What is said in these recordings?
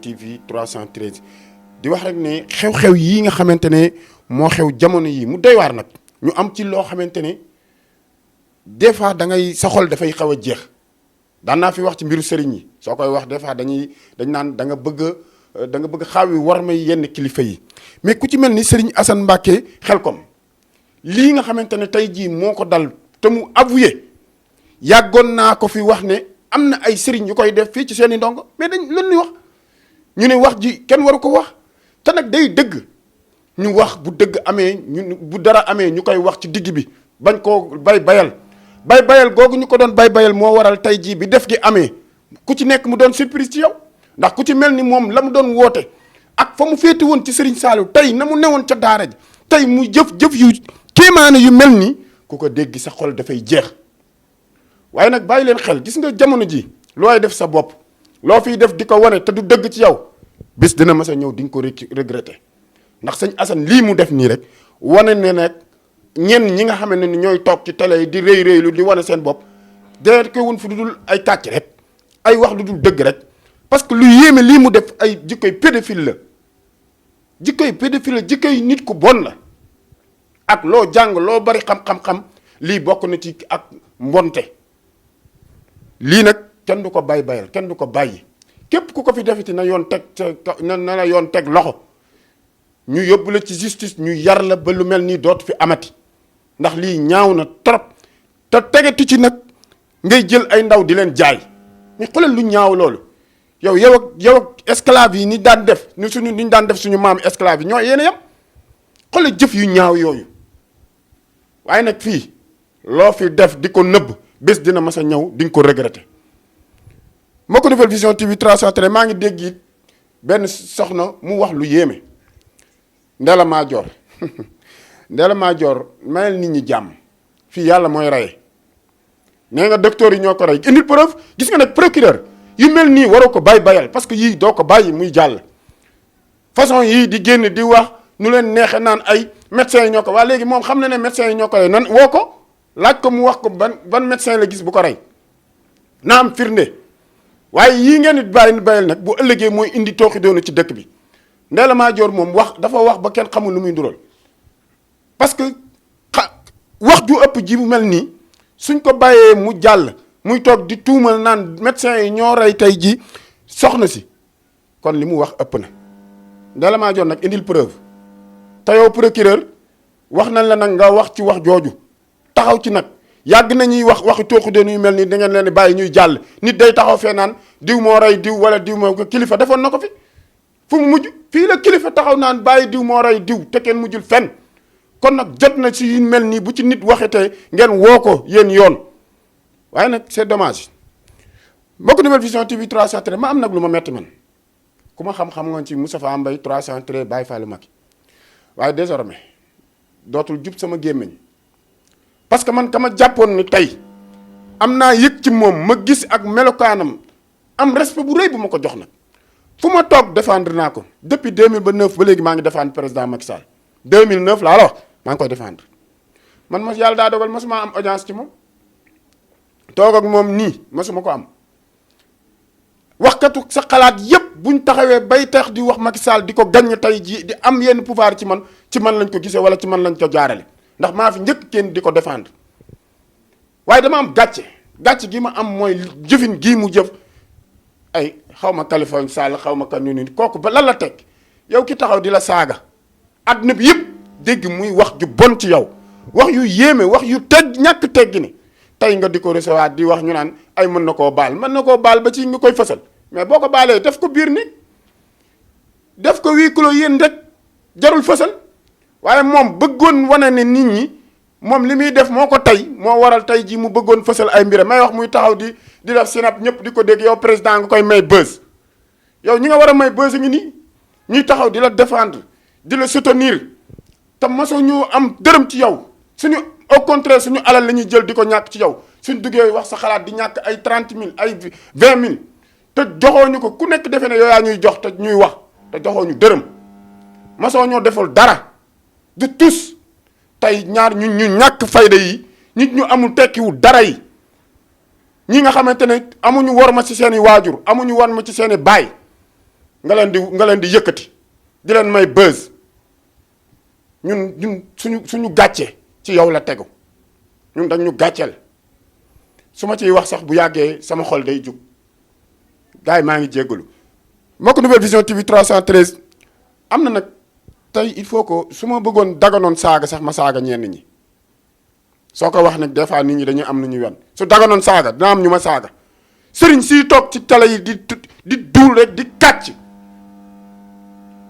TV 313 di wax rek ne xew-xew yii nga xamante ne moo xew jamono yi mu doy waar nag ñu am ci loo xamante ne des fois da ngay sa xol dafay xaw a jeex daan naa fi wax ci mbiru sëriñ yi soo koy wax des fois dañ naan da nga bëgg xaaw yi war may yenn kilifa yi mais ku ci mel ni Serigne Assane Mbacké Xelkom lii nga xamante ne tey jii moo ko dal te mu avoué yàggoon naa ko fi wax ne am na ay sëriñ yu koy def fii ci seen i ndongo mais dañ lan ñuy wax ñu ne wax ji kenn waru ko wax te nag day dëgg ñu wax bu dëgg amee bu dara amee ñu koy wax ci digg bi bañ koo bayal googu ñu ko doon bayal moo waral tey jii bi def gi amee ku ci nekk mu doon surprise ci yow ndax ku ci mel ni moom la mu doon woote ak fa mu féete woon ci Serigne Saliou tey na mu newoon ca daara ji tey mu jëf yu kéemaane yu mel nii ku ko dégg sa xol dafay jeex waaye nag bàyyi leen xel gis nga jamono ji looy def sa bopp loo fiy def di ko wane te du dëgg ci yow bis dina mas a ñëw di nga ko regretter ndax sëñ Assane lii mu def nii rek wane ne nag ñenn ñi nga xam ne ni ñooy toog ci télé yi di rëy di wane seen bopp déet ko wun fu dul ay kàcc rek ay wax lu dul dëgg rek parce que lu yéeme lii mu def ay jikkoy pédophile la jikkoy nit ku bon la ak loo jàng loo bari xam-xam lii bokk na ci ak mbonte lii nag kenn du ko bayal kenn du ko bàyyi képp ku ko fi defiti na yoon teg na la yoon teg loxo ñu yóbbu la ci justice ñu yar la ba lu mel nii dootu fi amati ndax lii ñaaw na trop te tegati ci nag ngay jël ay ndaw di leen jaay mais xoolal lu ñaaw loolu yow ak esclave yi ni daan def ni daan def suñu maam esclave yi ñoo yéen a yam xoolal jëf yu ñaaw yooyu waaye nag fii loo fi def di ko nëbb bés dina mas a ñëw di nga ko regretter. moo ko defal Vision TV 313 maa ngi dégg it benn soxna mu wax lu yéeme Ndella Madior Ndella Madior mayal nit ñi jàmm fii yàlla mooy reye nee nga docteur yi ñoo ko rey indil preuve gis nga nag procureur yu mel nii waroo ko bayal parce que yii doo ko bàyyi muy jàll façon yii di génn di wax nu leen neexe naan ay médecins yi ñoo ko waa léegi moom xam na ne médecins yi ñoo ko rey nan woo ko laaj ko mu wax ko ban médecin la gis bu ko rey na am firnde waaye yii ngeen di bayal nag bu ëllëgee mooy indi tooxi doonu ci dëkk bi Ndella Madior moom dafa wax ba kenn xamul lu muy ndural parce que wax ju ëpp ji bu mel nii suñ ko bàyyee mu jàll muy toog di tuumal naan médecins yi ñoo rey tey ji soxna si kon li mu wax ëpp na Ndella Madior nag indil preuve te yow procureur wax nañ la nag nga wax ci wax jooju taxaw ci nag yàgg nañuy waxi tooxi doonu yu mel nii da ngeen leen di bàyyi ñuy jàll nit day taxaw fee naan diw moo rey diw wala diw moo ko kilifa defoon na ko fi fu mu mujj fii la kilifa taxaw naan bàyyi diw moo rey diw te kenn mujjul fenn kon nag jot na si yu mel nii bu ci nit waxetee ngeen woo ko yéen yoon waaye nag c'est dommage mbokk Nouvelle Vision TV 313 ma am nag lu ma metti man ku ma xam-xam nga ci Moustapha Mbaye 313 Baye Fallou Macky waaye désormais dootul jub sama gémmiñ parce que man kama jàppoon ni tey am naa yëg ci moom ma gis ak melokaanam am respect bu rëy bu ma ko jox nag fu ma toog défendre naa ko depuis 2009 ba léegi maa ngi défendre président Macky Sall 2009 laa la wax maa ngi koy défendre man mos yàlla daa dogal mosuma am audience ci moom toog ak moom nii mosuma ko am waxkatu sa xalaat yépp buñ taxawee bay tax di wax Macky Sall di ko gaññ tey ji di am yenn pouvoir ci man lañ ko gisee wala ci man lañ ko jaarale ndax maa fi njëkk kenn di ko défendre waaye dama am gàcce gi ma am mooy jëfin gii mu jëf ay xaw ma Khalifa Sall xaw ma kan ni kooku ba lan la teg yow ki taxaw di la saaga àdduna bi yëpp dégg muy wax ju bon ci yow wax yu yéeme wax yu ñàkk teggi ni tey nga di ko recevoir di wax ñu naan ay mën na koo baal ba ci nga koy fësal mais boo ko baalee def ko biir ni def ko huis clos yéen rek jarul fësal waaye moom bëggoon wane ne nit ñi moom li muy def moo ko tey moo waral tey ji mu bëggoon fësal ay mbir may wax muy taxaw di def sinap ñëpp di ko dégg yow président nga koy may buzz yow ñi nga war a may buzz ngi nii ñuy taxaw di la défendre di la soutenir te mosoo ñu am dërëm ci yow suñu au contraire suñu alal la ñuy jël di ko ñàkk ci yow suñ duggee wax sa xalaat di ñàkk ay 30 000 ay 20 000 te joxoo ñu ko ku nekk defe ne yow yaa ñuy jox te ñuy wax te joxoo ñu dërëm mosoo ñoo deful dara du tous tey ñaar ñu ñàkk fayda yi nit ñu amul tekkiwul dara yi ñi nga xamante ne amuñu war ma ci seen i waajur amuñu war ma ci seen i baay nga leen di yëkkati di leen may buzz ñun suñu gàcce ci yow la tegu ñun dañ ñu gàcceel su ma ciy wax sax bu yàggee sama xol day jug gars yi maa ngi jéggalu mbokk Nouvelle Vision TV 313 am na nag tey il faut que su ma bëggoon daganoon saaga sax ma saaga ñenn ñi soo ko wax nag des fois nit ñi dañuy am nu ñuy wen su daganoon saaga dina am ñu ma saaga sëriñ siy toog ci télé yi di duul rek di kàcc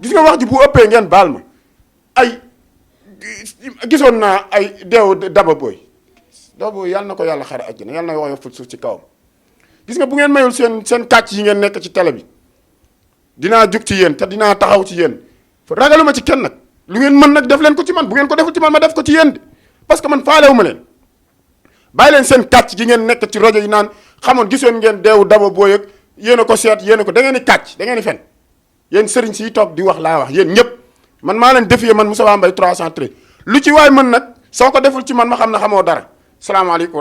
gis nga wax ji bu ëppee ngeen baal ma ay gisoon naa ay deew Daba Boy yàlla na ko yàlla xare àjjana yàlla na woyofal suuf ci kawam gis nga bu ngeen mayul seen kàcc yi ngeen nekk ci télé bi dinaa jug ci yéen te dinaa taxaw ci yéen ragaluma ci kenn nag lu ngeen mën nag def leen ko ci man bu ngeen ko deful ci man ma def ko ci yéen de parce que man faalewuma leen bàyyi leen seen kàcc gi ngeen nekk ci rajo yi naan xamoon gisoon ngeen deewu Daba Boy ak yéen a ko seet yéen a ko da ngeen di kàcc da ngeen di fen yéen sëriñ siy toog di wax laa wax yéen ñëpp man maa leen défier man Moussa Mbaye 313 lu ci waay mën nag soo ko deful ci man ma xam ne xamoo dara salaamaaleykum.